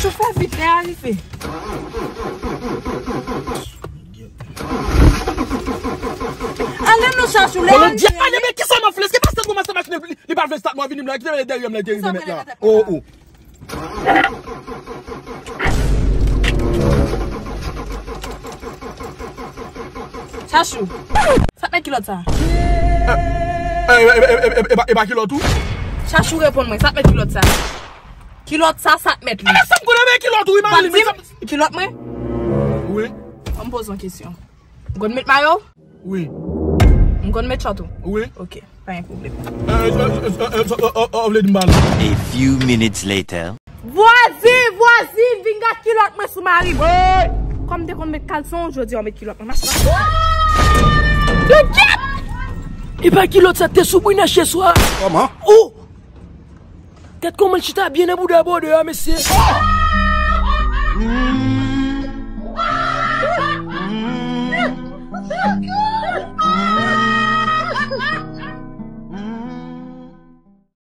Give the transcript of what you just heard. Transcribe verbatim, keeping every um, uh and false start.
Chachou, fè vit, lè a rive. Ale non, Chachou, lè a rive. Bondye, ale, men kisa m ap fè? Eske pastè kòmanse mache li, li pa vle stat mwen vini la, kite mwen dèyè m la, dèyè m la. Oh, oh. Chachou, sa k mèt kilòt sa? E pa kilòt ou? Chachou, reponn mwen, sa k mèt kilòt sa? Kilòt sa, sa k mèt li? Ala sa m konnen, men kilòt ou, wi, Marilyn, men sa. Kilòt mwen? Wi. An m poze yon kesyon. Ou konn met mayo? Wi. M konn met chòt ou? Wi. Ok, pa gen pwoblèm. Ou vle di m pa la? A few minutes later. Vwazin, vwazin, vin gad kilòt mwen sou mari m. Kòm m te konn met kalson, jodi a w met kilòt mwen. Mache. Yo, gyèt! E pa kilòt sa te sou Brina cheswa. Kòman? Ou! Gad kòman l chita byen nan bouda bòdè a, mesye.